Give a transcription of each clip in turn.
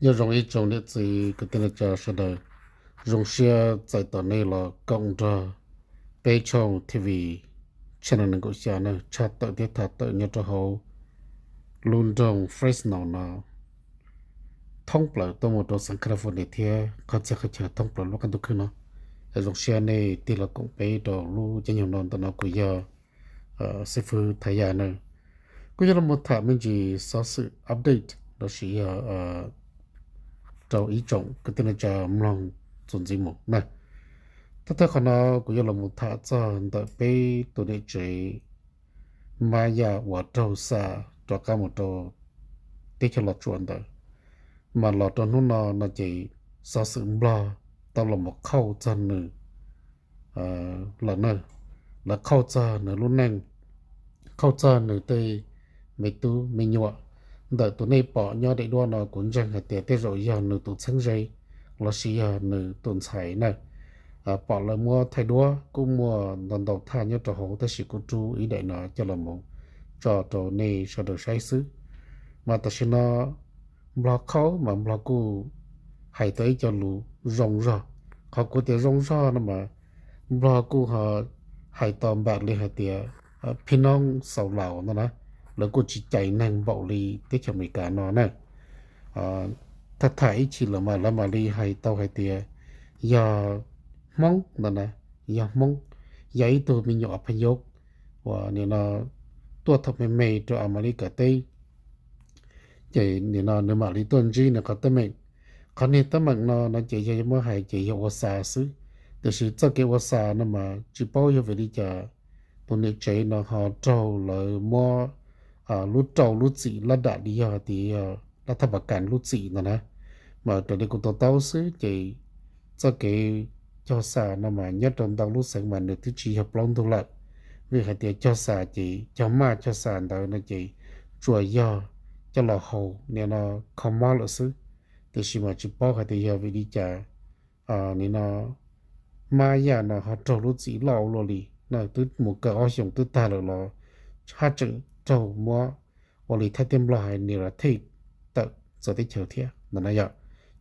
Nyob zoo ib tsoom niam txiv kwv tij neej tsa sawv daws, zoo siab txais tos nej los koom nrog peb tshooj T V channel nees nkaum xya na, tshaj tawm thiab tham tawm nyob rau hauv lub nroog Fresno no, thoob plaws tuaj mus rau xeev California thiab qhov txhia qhov chaw thoob plaws lub qab ntuj khwb no. Zoo siab nej tig los koom peb rau lub caij nyoog no. Ntawm no kuv yog xib fwb Thaj Yaj na. Kuv yuav los mus tham me ntsis xov xwm update los sis yog rau ib tsoom kwv tij neej tsa mloog txuas ntxiv mus na. Thawj thawj qhov no kuv yuav los mus tham txog ntawm peb tus niam tsev Mab Yaj uas raug xa rov qab mus rau teb chaws Los Tsuas ntawd, mas los rau hnub no no ces xov xwm Nplog tau los mus qhauj txog nws lawm na. Lawv qhauj txog nws lub neej, qhauj txog nws tej me tub me nyuam. Ntawm tus nej pom nyob daim duab no kuv ntseeg hais tias tej zaum yog nws tus txheeb ze los sis yog nws tus ntxhais na. Pom lawv muab thaij duab kuj muaj ntau ntau thaj nyob rau hauv, tab sis kuv rub ib daim no coj los mus tso rau nej sawv daws saib xwb. Mas tam sim no Nplog qhauj mas Nplog kuj hais tau ib co lus zoo zog. Qhov kuv tias zoo zog no mas Nplog kuj ho hais tau npaum li hais tias phib noob xaus laus no na, lawv kuj tsis cais neeg npaum li teb chaws Amelikas no na. Thaj tham ib chim lawm mas lawv mam li hais tau hais tias yog Hmoob no na, yog Hmoob, yog ib tug me nyuam pha yov uas nim no tuaj thaum me me rau Amelikas teb, ces nim no nws mam li tuaj ntsib nws qhov teeb meem. Qhov niag teeb meem no no ces yog muab hais ces yog ua xa xwb, tiam sis txoj kev ua xa no mas tsis paub yog vim li cas tus niam tsev no ho raug lawv muab lub rau lub txim lab dam li yog tias yog lab thaj pas kas lub txim no na. Mas raws li kuv to taub xwb ces txoj kev cog xa no mas nyob rau ntau lub xeev mas nws twb tsis yog plaub ntug lawm, vim hais tias cog xa ces cog maj cog xa ntawd no ces tsuas yog coj los haus nim no kho mob lawm xwb. Tiam sis mas tsis paub hais tias yog vim li cas nim no Mab Yaj no ho raug lub txim loj ua luaj li na, twb mus kaw ob xyoos twb tag lawm los haj tseem raug muab ua li thaj teb Nplog hais nws los thej tawm txawv teb chaws thiab no na yom.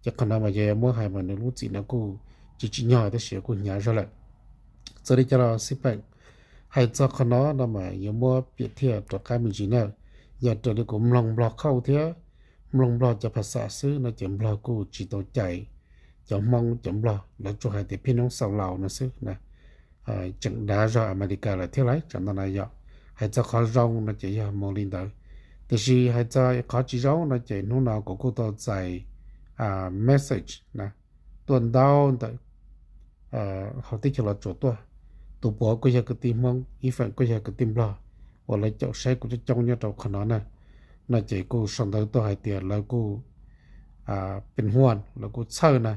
Ces qhov no mas yog muab hais mas nws lub txim no kuj tsis tsim nyog tab sis kuj hnyav zog lawm. Txawm li cas los xij peem, hais txog qhov no no mas yuav muab piam thiaj rov qab me ntsis na. Yog raws li kuv mloog Nplog qhauj thiab mloog Nplog cov phas xas xwb no ces Nplog kuj tsis tau cais cov Hmoob cov Nplog, lawv tsuas hais tias phib noob xaus laus no xwb na. Tseem dav zog Amelikas lawm thiab lawv tsam no na yom. Hais txog qhov zoo no ces yog mus li ntawd, tiam sis hais txog qhov tsis zoo no ces hnub no kuv kuj tau txais message na tuaj ntau ntawm hauv teb chaws Los Tsuas tuaj. Tus puav kuj yog kwv tij Hmoob, ib feem kuj yog kwv tij Nplog, uas lawv caum saib kuv coob coob nyob rau qhov no na. No ces kuj sau ntawv tuaj hais tias lawv kuj pes huaj, lawv kuj txhawj na.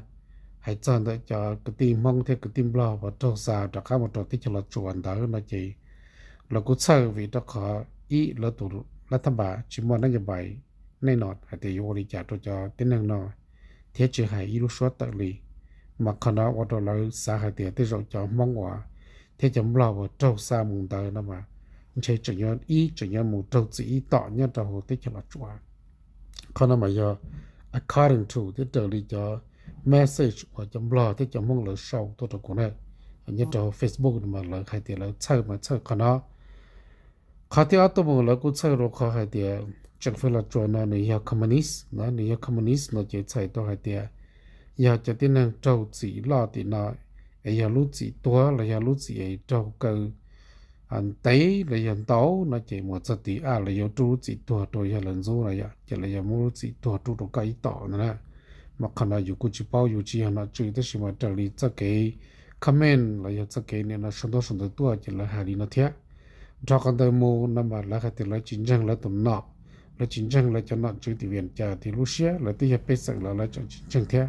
Hais txog ntawm cov kwv tij Hmoob thiab kwv tij Nplog uas raug xa rov qab mus rau teb chaws Los Tsuas ntawd no ces lawv kuj txhawj vim rau qhov ib, lawv tus lab thab npas tsis muaj nab yas npais nej no hais tias yuav ua li cas rau cov tib neeg no thiab tsis hais ib lub suab tawm li. Mas qhov no ua rau lawv xav hais tias tej zaum cov Hmoob uas thiab cov Nplog uas raug xa mus ntawd no mas ntshe tseem yuav ib tseem yuav mus raug txim ib tom nyob rau hauv teb chaws Los Tsuas. Qhov no mas yog according to thiab raws li cov message uas cov Nplog thiab cov Hmoob lawv sau tuaj rau kuv na. Nyob rau Facebook no mas lawv hais tias lawv txhawj mas txhawj qhov no. Qhov thib ob tuaj mus lawv kuj txhawj rau qhov hais tias tseem fwj Los Tsuas no nws yog communist na, nws yog communist no ces txhais tau hais tias yog cov tib neeg raug txim loj tim no es yog lub txim tuag los yog lub txim es raug kaw ntev los yog ntau no ces mus txog tid a lawv yuav rub lub txim tuag rau yog lawv ntxub no yom, ces lawv yuav muab lub txim tuag rub rau koj ib tom no na. Mas qhov no yus kuj tsis paub, yus tsis yog nom tswv, tab sis mas raws li txoj kev comment los yog txoj kev nim no sau ntaub sau ntawv tuaj ces lawv hais li no thiab. Nrho qhov ntawd mus no mas lawv hais tias lawv tsis ntseeg lawv tus nom, lawv tsis ntseeg lawv cov nom tswv tim Vias Cas tim lub siab, lawv twb yog pej xeem los lawv tseem tsis ntseeg thiab.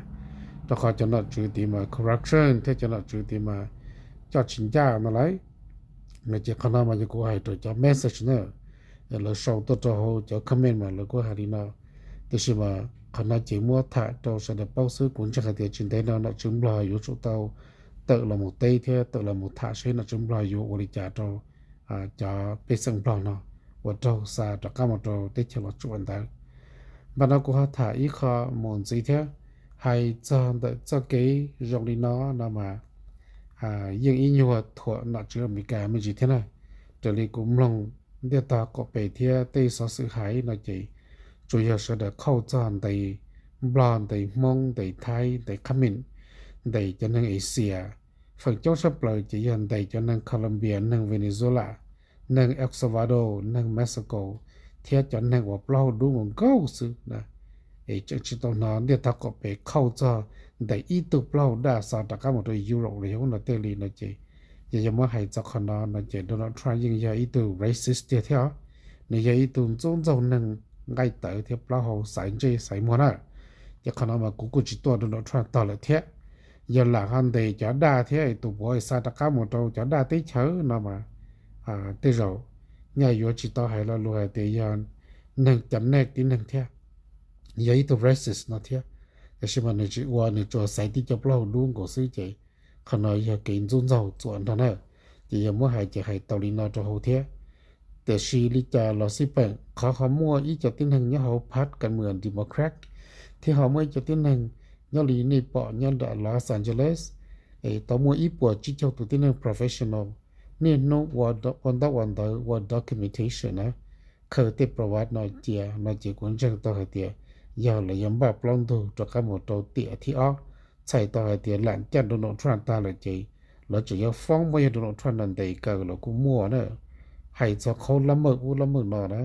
Rau qhov cov nom tswv tid mas corruption thiab cov nom tswv tid mas coj tsis ncaj no lauj. No ces qhov no mas yog kuv hais rau cov message na, lawv sau tuaj rau hauv cov comment mas lawv kuj hais li no. Tiam sis mas qhov no ces muab tham rau sawv daws paub xwb, kuv ntseeg hais tias tsis ntev no nom tswv Nplog yuav tsum tau tawm los mus teb thiab tawm los mus tham seb nom tswv Nplog yuav ua li cas rau cov pej xeem Nplog no uas raug xa rov qab mus rau teb chaws Los Tsuas ntawd. Npaj no kuv ho tham ib qho mus ntxiv thiab, hais txog ntawm txoj kev zoo li no no mas yeej ib nyuag thuam nom tswv Amelikas me ntsis thiab na. Raws li kuv mloog ntiaj tog qaum pem thiab tej xov xwm hais no ces tsuas yog sawv daws qhauj txog ntes Nplog, ntes Hmoob, ntes Thaib, ntes Khab Mim, ntes cov neeg Asia. Feem coob tshaj plaws ces yog ntes cov neeg Colombia, neeg Venezuela, neeg El Salvador, neeg Mexico, thiab cov neeg uas plaub hau dub nkaus nkaus xwb na. Es tseem tsis tau hnov ntiaj tog qaum pem qhauj txog ntes ib tug plaub hau daj xa rov qab mus rau Europe los yog ub no tej li no ces, yog yog muab hais txog qhov no no ces Donald Trump yeej yog ib tug racist tiag thiab os. Nws yog ib tug ntxub ntxaug neeg nqaij tawv thiab plaub hau xaiv ntsej xaiv muag na. Ces qhov no mas kuv kuj tsis tuaj Donald Trump tog lawm thiab. Yog lam ho ntes cov daj thiab tus puav xa rov qab mus rau cov daj teb chaws no mas tej zaum nyaj yuav tsis tau hais lo lus hais tias yog neeg cam nej tib neeg thiab, yog ib tug racist no thiab. Tiam sis mas nws tsis ua, nws tsuas xaiv tib co plaub hau dub nkaus xwb ces qhov no yog kev ntxub ntxaug txuas nrho na. Ces yog muab hais ces hais tau li no rau hauv thiab. Tiam sis li cas los xij peem qhov ho muaj ib co tib neeg nyob hauv pab kas mws Democrat thiab ho muaj ib co tib neeg nyob li nej pom nyob nram Los Angeles, es tau muaj ib puas tsib caug tus tib neeg professional niaj hnub ua ntaub ua ntawv ua documentation na, khaws tej proof no cia no ces kuv ntseeg tau hais tias yog lawv yuav npaj plaub ntug rov qab mus rau tiam thib ob, txhais tau hais tias lam caj Donald Trump tag lawm ces lawv tseem yuav foob muab yog Donald Trump no ntes kaw los kuj muaj na. Hais txog qhov lab mawj ub lab mawj no na,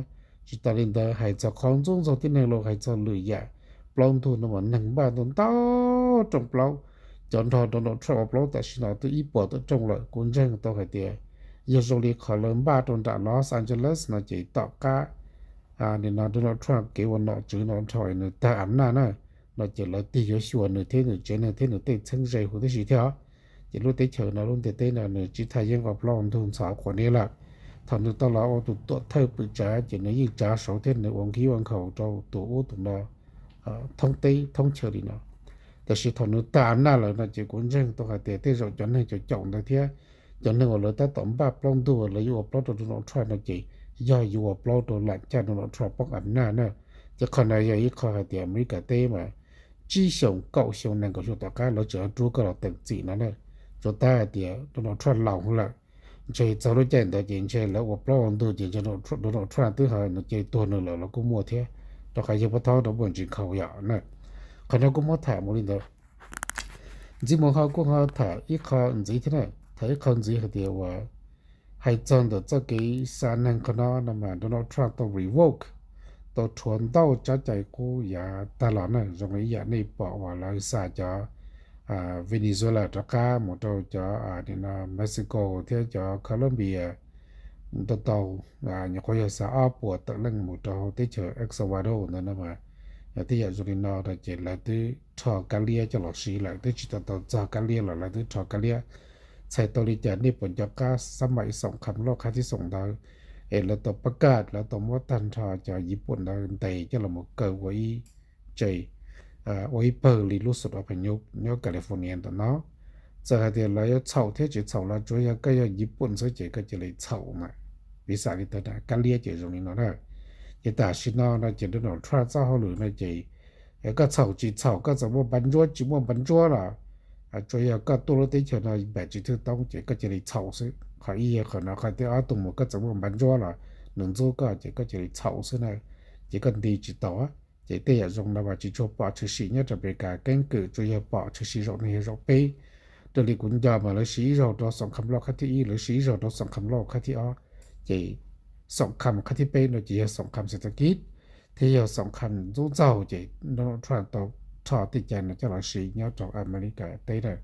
tsis tas li ntawd hais txog qhov ntxub ntxaug tib neeg los hais txog lwm yam, plaub ntug no mas neeg npaj ntau ntau rooj plaub, cov nrog Donald Trump ua plaub tam sim no twb ib puas tawm rooj lawm. Kuv ntseeg tau hais tias yog zoo li qhov lawv npaj rau nram Los Angeles no ces tom qab nim no Donald Trump kev ua nom tswv no dhau nws tag am naj na, no ces lawv tig yuav xyuas nws thiab nws tsev neeg thiab nws tej txheeb ze huv tib si thiab os. Ces lub teb chaws no lub ntiaj teb no nws tsis thaj yeeb ua plaub ntug ntxhov quav niab lawm. Thaum nws tau los ua tus tuam thawj pwm tsav ces nws yeej tsav saud thiab nws ua nkig ua nkhaus rau tus ub tus no thoob teb thoob chaw li no. Tiam sis thaum nws tag am naj lawm no ces kuv ntseeg tau hais tias tej zaum cov neeg caum caum ntawd thiab cov neeg uas lawv tab tom npaj plaub ntug lawv yuav ua plaub rau Donald Trump no ces yog yuav ua plaub rau lam caj Donald Trump poob am naj na. Ces qhov no yog ib qho hais tias Amelikas teb mas tsib xyoos kaum xyoo nees nkaum xyoo tom qab lawv tseem rub koj los teem txim no na. Tsuas tab hais tias Donald Trump laus lawm, ntshe txog lub caij ntawd ces ntshe lawv ua plaub ua ntug ces ntshe Donald Trump twb ho nws cia li tuag nws lawm los kuj muaj thiab, rau qhov yawg Pov Thoob rau muaj ntsis nkhaus yom na. Qhov no kuj muab tham mus li ntawd. Ntxiv mus ho kuj ho tham ib qho ntxiv thiab na, tham ib qho ntxiv hais tias uas hais txog ntawm txoj kev xa neeg qhov no no mas Donald Trump tau revoke, tau rhuav ntau tsab cai qub yav tag los na, zoo li ib yam nej pom uas lawv xa cov Venezuela rov qab mus rau cov Mexico thiab cov Colombia, tau tau nyuam qhuav yog xa ob puas tawm leej mus rau hauv teb chaws El Salvador ntawd no mas, yog tej yam zoo li no no ces lawv twb rho kab liab coj los siv lawm, twb tsis tau tau txog kab liab los lawv twb rho kab liab. Txhais tau li cas nej puas nco qab xab maim xoom kham loj qhab thib xoom ntawd, es lawv tau pab kaj lawv tau muab tag nrho cov Yiv Pum ntawd ntes coj los mus kaw ua ib tse, ua ib pawg li lub xus dov phas nyuj nyob California ntawm no. Txawm hais tias lawv yuav txhaum thiab tsis txhaum los tsuas yog koj yog Yiv Pum xwb ces koj cia li txhaum mas, piv xam li ntawd na, kab liab ces zoo li no na. Ces tam sim no no ces Donald Trump txoj hauj lwm no ces koj txhaum tsis txhaum, koj txawm muaj npa ntsuab tsis muaj npa ntsuab los tsuas yog koj tuaj lub teb chaws no npaum tsis thwj toob ces koj cia li txhaum xwb. Qhov ib yog qhov no, qhov thib ob tuaj mus koj txawm muaj npa ntsuab los nws ntxub koj ces koj cia li txhaum xwb na. Ces koj nti tsis tau. Ces tej yam zoo no mas tsis tshua pom tshwm sim nyob rau Amelikas keeb kwm, tsuas yog pom tshwm sim zaum no yog zaum peb. Raws li kuv nco mas lawv siv ib zaug rau xoom kham loj qhab thib ib, lawv siv ib zaug rau xoom kham loj qhab thib ob. Ces xoom kham qhab thib peb no ces yog xoom kham xes tas kib thiab yog xoom kham ntxub ntxaug ces Donald Trump tau rho tej cai no coj los siv nyob rau Amelikas teb na.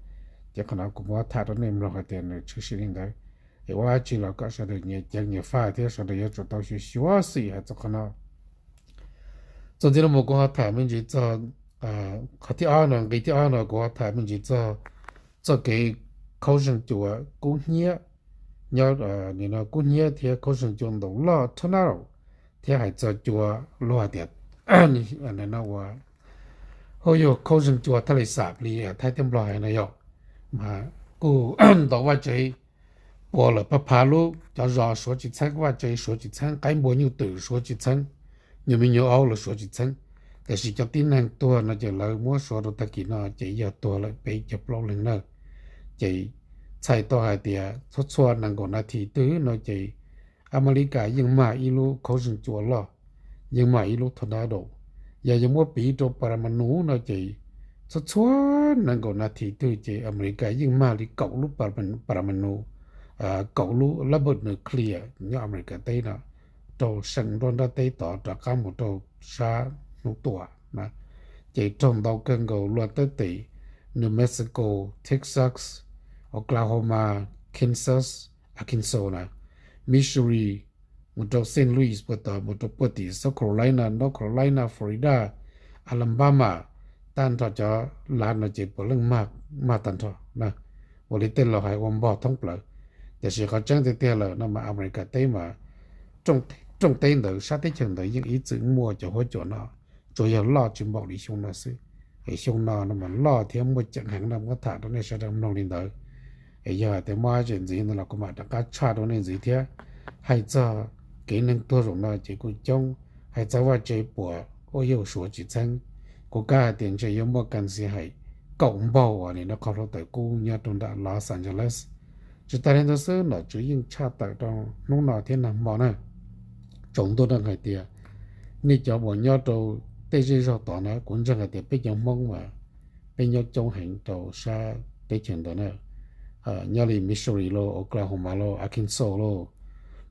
Ces qhov no kuv muab tham rau nej mloog hais tias nws tshwm sim li ntawd. Es ua dab tsi los kom sawv daws nyias ceev nyias faj thiab sawv daws yuav tsum tau xyuam xim hais txog qhov no. Txuas ntxiv no mus kuv ho tham me ntsis txog qhov thib ob no, nqi thib ob no kuv ho tham me ntsis txog txoj kev khaub zeeg cua kub hnyiab, nyob nim no kub hnyiab thiab khaub zeeg cua ntaus loj thab na, thiab hais txog cua luag hais tias no ua, hu yog khaub zeeg cua thaj li xam li Thaib thiab Nplog hais no yog, mas kuj ntaus vaj tse puas lawm pab phav lub, cov zos suav tsis txheeb, vaj tse suav tsis txheeb, qaib npua nyuj twm suav tsis txheeb, nyuag me nyuag aub los suav tsis txheeb. Tiam sis cov tib neeg tuag no ces lawv muab suav rau tag kis no ces yog tuag lawm peb caug plaub leeg na. Ces txhais tau hais tias txhua txhua nees nkaum nas this twg no ces Amelikas yeej mag ib lub khaub zeeg cua loj, yeej mag ib lub tornado. Yog yuav muab piv rau paramanu no ces txhua txhua nees nkaum nas this twg ces Amelikas yeej mag li kaum lub paramanu, kaum lub lab npawj nuclear nyob Amelikas teb no rau seem nruab nrab teb tod rov qab mus rau sab hnub tuaj na. Ces raug ntau kawg nkaus luag teb tes New Mexico, Texas, Oklahoma, Kansas, Arkansas na, Missouri, mus rau Saint Louis puag tod mus rau puag tim South Carolina, North Carolina, Florida, Alabama, tag nrho cov lav no ces puav leej mag tag nrho na. Ua li tej laus hais ua npog thoob plaws. Tiam sis qhov tseeb tiag tiag lawm no mas Amelikas teb mas rooj teb ntawd sab teb chaws ntawd yeej ib txwm muaj cov huab cua no, tsuas yog loj tsis npaum li xyoo no xwb. Es xyoo no no mas loj thiab muaj ceem heev no muab tham rau nej sawv daws mloog li ntawd. Es yog hais tias muaj dab tsi ntxiv no los kuv mam rov qab tshaj rau nej ntxiv thiab. Hais txog kev neeg tuag zaum no ces kuj coob, hais txog vaj tse puas ua yauj suav tsis txheeb. Kuv kav hais tias ntshe yuav muaj kas xis hais kaum npaug uas nim no qhov hluav taws kub nyob rau nram Los Angeles. Tsis tas li ntawd xwb nom tswv yeej tshaj tawm rau hnub no thiab nag hmo na. Tsaus ntuj no hais tias nej cov uas nyob rau tej zej zog tod na, kuv ntseeg hais tias peb cov Hmoob mas peb nyob coob heev rau sab teb chaws ntawd na. Nyob li Missouri lauj, Oklahoma lauj, Arkansas lauj,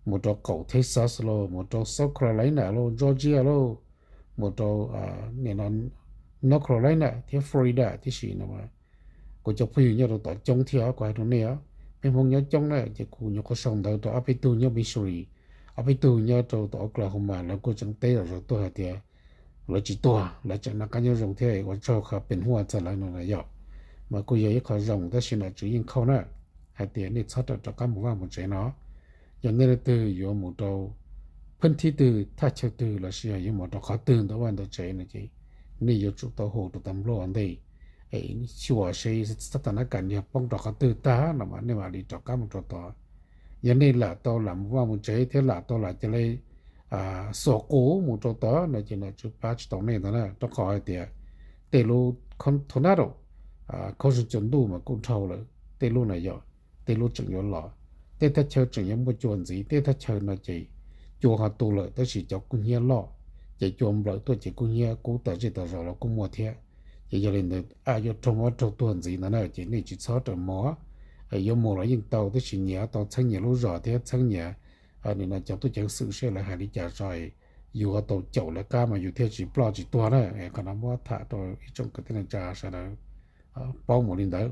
mus rau qaum Texas lauj, mus rau South Carolina lauj, Georgia lauj, mus rau North Carolina thiab Florida tib si no. Kuv cov phooj ywg nyob rau tod coob thiab kuv hais rau nej os, peb Hmoob nyob coob na ces kuv nyuam qhuav sau ntawv rau ob peb tug nyob Missouri, ob peb tug nyob rau tom Oklahoma lawv kuj tseem teb zom zaws tuaj hais tias lawv tsis tuag, lawv tseem noj qab nyob zoo thiab ua tsaug qhov pem huaj txog lawv no na yom. Mas kuj yog ib qho zoo tab sis nom tswv yeej khauj na, hais tias nej txhob rawm rov qab mus vaj mus tsev no. Yog nej leej twg yuav mus rau phab thib twg thaj chaw twg los sis yog yuav mus rau qhov twg ntawm vaj ntawm tsev no ces nej yuav tsum tau hu rau tas npluaj ua ntej, xyuas seb xab tas nab kas yog poob rau qhov twg tag no mas nej mam li rov qab mus rau tod. Yog nej lam tau lam mus vaj mus tsev thiab lam tau lam cia li xuas qus mus rau tod no ces nom tswv pab tsis tau nej ntag na, rau qhov hais tias tej lub tornado, khaub zeeg cua ntuj mas kuj dhau lawm, tej lub na yom, tej lub tseem yuav los, tej thaj chaw tseem yuav muaj cua ntxiv, tej thaj chaw no ces cua ho tu lawm tab sis cov kub hnyiab loj, ces cua nplawm tuaj ces kub hnyiab kub tas zej tas zos los kuj muaj thiab. Ces yog li ntawd a yuav raug mob raug tuag ntxiv ntag na ces nej tsis txhob rawm mus. Yuav mus los yeej tau tab sis nyias tau txheeb nyias lub zos thiab txheeb nyias nim no cov tub ceev xwm seb lawv hais li cas tso, yus ho tau caum lawv qab mas yus thiaj tsis ploj tsis tuag na. Qhov no muab tham rau ib tsoom kwv tij neej tsa sawv daws paub mus li ntawd.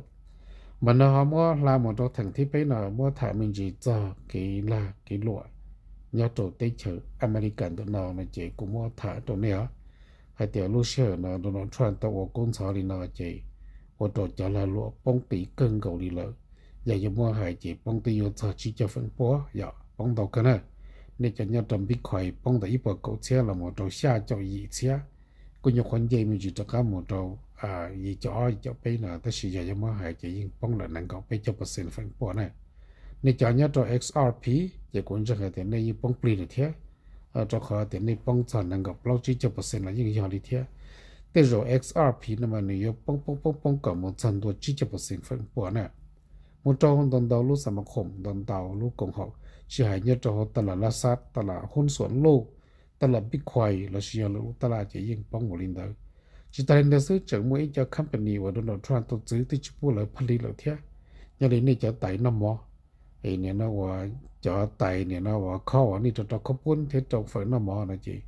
Mas no ho muab hla mus rau theem thib peb no muab tham me ntsis txog kev lag kev luam nyob rau teb chaws Amelikas ntawm no no ces kuv muab tham rau nej os, hais tias lub sij hawm no Donald Trump tau ua kub ntxhov li no ces ua rau cov lag luam poob qis kawg nkaus li lawm. Yog yuav muab hais ces poob twb yuav txog tsib caug feem pua yom, poob ntau kawg na. Nej cov nyob rau Bitcoin poob ntawm ib puas kaum txhiab los mus rau xya caum yim txhiab, kuj nyuam qhuav nce me ntsis rov qab mus rau yim caum ob yim caum peb no, tab sis yog yuav muab hais ces yeej poob lawm nees nkaum peb caug percent feem pua na. Nej cov nyob rau X R P ces kuv ntseeg hais tias nej yeej poob plig lawm thiab, rau qhov tias nej poob txog nees nkaum plaub tsib caug percent los yeej yog li thiab. Tej zaum X R P no mas nws yuav poob poob poob poob kom mus txog ntua tsib caug percent feem pua na. Mus rau ntau ntau lub xam ma khoom, ntau ntau lub koom haum, tsis hais nyob rau hauv taj lam laj xab, taj lam huv xuam luj, taj lam Bitcoin los sis yog lwm lub taj laj ces yeej poob mus li ntawd. Tsis tas li ntawd xwb tseem muaj ib co company uas Donald Trump tau txwv twb tsis pub lawv pab li lawm thiab. Nyob li nej cov tais noj mov, nim no uas cov tais nim no uas khob uas nej rau rau khaub poob thiab rau fawm noj mov no ces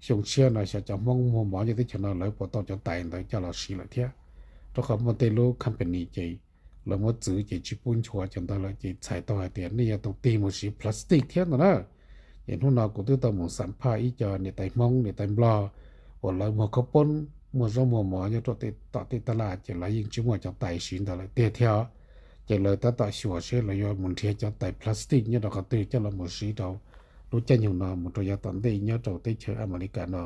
xyoo tshiab no xyov cov Hmoob muag mov nyob teb chaws no lawv puas tau cov tais ntawd coj los siv lawm thiab. Rau qhov muaj tej lub company ces lawv muab txwv ces tsis pub nchuav cov ntawd lawm ces txhais tau hais tias nej yuav tau tig mus siv plastic thiab ntag na. Ces hnub no kuv twb tau mus xam phaj ib co niam tais Hmoob niam tais Nplog uas lawv muag khaub poob muag zaub muag mov nyob rau tom tej taj laj ces lawv yeej tsis muaj cov tais siv ntawd lawm tiag thiab. Ces lawv tab tom xyuas seb lawv yuav mus nrhiav cov tais plastic nyob rau qhov twg coj los mus siv rau lub caij nyoog no mus rau yav tom ntej nyob rau teb chaws Amelikas no.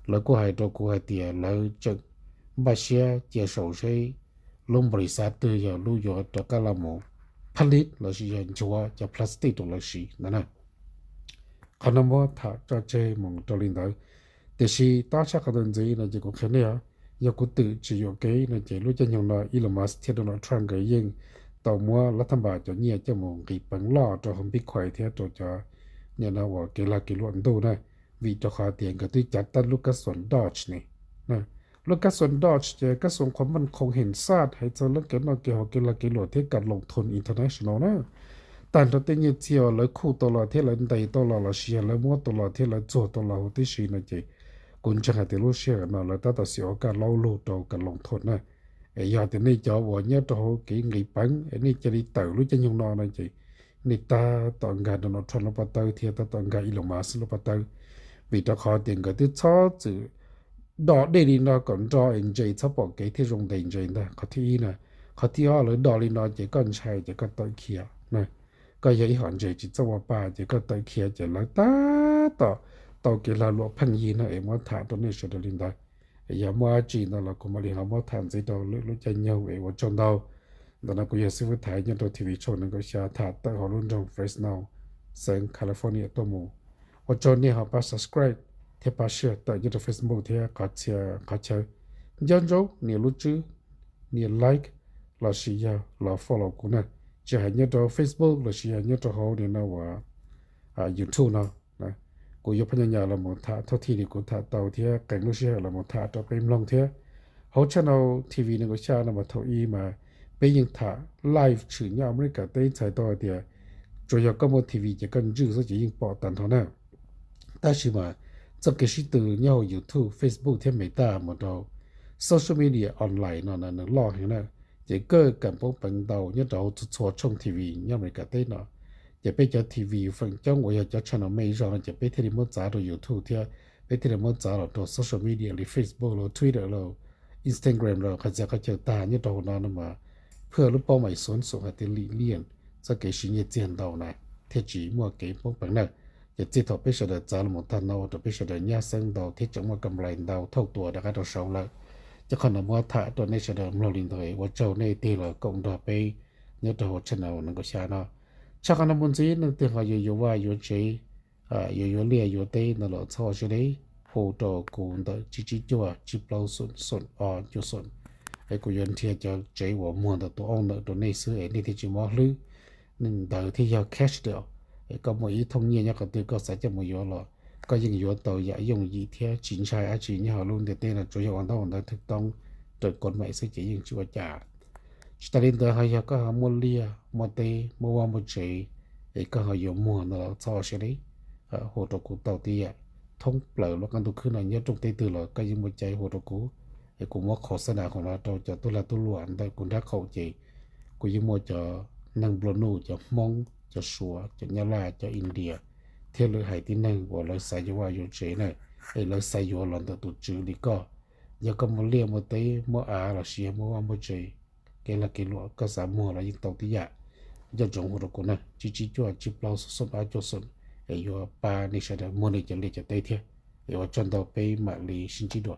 Lawv kuj hais rau kuv hais tias lawv tseem npaj siab cia saum seb lub npaus lis xav twg yog lub yuav rov qab los mus pab lib los sis yog nchuav cov plastic rau lawv siv ntawd na. Qhov no muab tham tso tseg mus rau li ntawd. Tiam sis tab tshaj qhov ntawd ntxiv no ces kuv qhia nej, yog kuv twm tsis yuam kev no ces lub caij nyoog no Elon Musk thiab Donald Trump nkawd yeej tau muab lab thab npas cov nyiaj coj mus nqis peev loj rau hauv Bitcoin thiab rau cov niaj no uas kev lag kev luam ntuj na, vim rau qhov tias nkawd twb cav tau lub kab xuas Doge ne. Lub kab xuas Doge ces kab xuas qhuas maj qhoom heev xaj hais txog lub kev noj kev haus kev lag kev luam thiab kam loos thoo international na. Tag nrho tej nyiaj txiag uas lawv khuj tau los thiab lawv ntes tau los lossis yog lawv muab tau los thiab lawv txuag tau los huv tib si no ces kuv ntseeg hais tias lub sij hawm no lawv tab tom xyuas ua kaj laub lug rau kam loos thoo na. Es yog tias nej cov uas nyob rau hauv kev nqis peev es nej cia li tawm lub caij nyoog no no ces nej tab tom nkag Donald Trump lub pob tawb thiab tab tom nkag Elon Musk lub pob tawb, vim rau qhov tias nkawd twb txhob txwm dom dej li no kom nro es ntses txhob pom kev thiab zoo ntes ntses ntag. Qhov thib ib na. Qhov thib ob, lawv dom li no ces koj ntshai ces koj tawm khiav na. Koj yog ib hom ntses tsis txawj ua pa ces koj tawm khiav ces lawv tab tom tau kev lag luam pheej yig no es muab tham rau nej sawv daws li ntawd. Yog muaj dab tsi ntawd los kuv mam li ho muab tham ntxiv rau lwm lub caij nyoog es ua tsaug ntau. Ntawm no kuv yog xib fwb Thaiv nyob rau T V show nees nkaum xya tham tawm hauv lub nroog Fresno, xeev California tuaj mus. Ua tsaug nej ho pab subscribe thiab pab share tawm nyob rau Facebook thiab qhov chaw. Nco ntsoov nias lub tswb, nias like lossis yog los follow kuv na, tsis hais nyob rau Facebook lossis yog nyob rau hauv niaj no uas YouTube no. Kuv yuav phaj nyaj nyam los mus tham thauj thij li kuv tham tau thiab qee lub sij hawm los mus tham rau peb mloog thiab. Hauv channel T V nees nkaum xya no mas thaum ub mas peb yeej tham live tshwm nyob Amelikas teb, txhais tau hais tias tsuas yog koj muaj T V ces koj ntswj xwb ces yeej pom tag nrho na. Tab sis mas txoj kev sib tw nyob hauv YouTube, Facebook thiab Meta mus rau social media online no nws loj heev na, ces kawg kam poob peev ntau nyob rau hauv txhua txhua tshooj T V nyob Amelikas teb no. Ces peb cov T V feem coob uas yog cov channel main zog no ces peb thiaj li muab txav rau YouTube thiab peb thiaj li muab txav los rau social media li Facebook los Twitter los Instagram los qhov txhia qhov chaw tag nyob rau hauv no no mas phwj lub paub mais xuv xum hais tias lim liam txoj kev siv nyiaj txiag ntau na, thiaj tsis muaj kev poob peev na. Ces txij thaum peb sawv daws txav los mus tag no ua rau peb sawv daws nyab xeeb ntau thiab tseem muaj kam lais ntau thauj tua rov qab rau saud lawm. Ces qhov no muab tham rau nej sawv daws mloog li ntawd, ua tsaug nej tig los koom nrog peb nyob rau hauv channel nees nkaum xya no. Tshaj qhov no mus ntxiv, nej tig ho yuav yuav vaj yuav tsev, yuav yuav liaj yuav teb no los txhob ua siab deb, hu rau kuv ntawm tsib tsib cuaj tsib plaub xoom xoom ob cuaj xoom, es kuv yuav nrhiav cov tsev uas muag ntawm tus owner rau nej xwb es nej thiaj tsis mob hlwb. Ntawd thiaj yog cash deal, es koj muaj ib thooj nyiaj nyob qhov twg koj xav coj mus yuav los koj yeej yuav tau yam yooj yim thiab tsis ntshai dab tsi nyob hauv lub ntiaj teb no, tsuas yog ua ntaub ua ntawv thwj toob raws kod maim xwb ces yeej tsis ua cas. Tsis tas li ntawd ho yog koj ho muaj liaj muaj teb muaj vaj muaj tsev, es koj ho yuav muag no los txhob ua siab deb, hu rau kuv tau tib yam. Thoob plaws lub qab ntuj khwb no nyob rooj teb twg los koj yeej muaj cai hu rau kuv, es kuv muab qhov xab nas qhov no rau cov tub lag tub luam ntawm kuv nrab qaum ces kuv yeej muaj cov neeg nplua nuj, cov Hmoob, cov Suav, cov Nyab Laj, cov India, thiab lwm haiv tib neeg uas lawv xav yuav vaj yuav tsev na, es lawv xav yuav los ntawm tus tswv li koj. Yog koj muaj liaj muaj teb muaj av lossis yog muaj vaj muaj tsev, kev lag kev luam koj xav muag los yeej tau tib yam. Nco ntsoov hu rau kuv na, tsib tsib cuaj tsib plaub xoom xoom ob cuaj xoom, es yuav pab nej sawv daws muag nej cov liaj cov teb thiab. Es ua tsaug ntau, peb mam li sib ntsib dua.